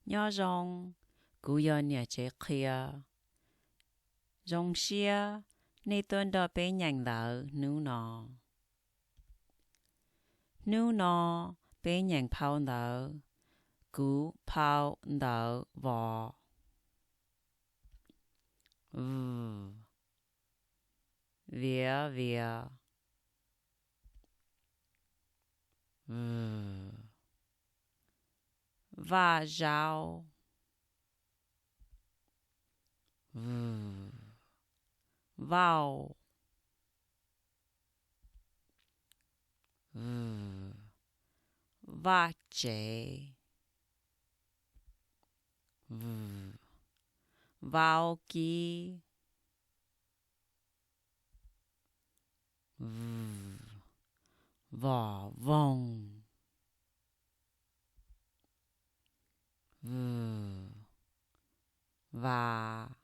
Nyob zoo, kuv yog niam tsev qhia. Zoo siab nej tuaj nrog peb nyeem ntawv hnub no. Hnub no peb nyeem phau ntawv Kuv phau ntawv vos. V, viav vias. V, vaj zaub. V, vauj. V, vaj tsev. V, vau kib. V, vos voog. V, vas.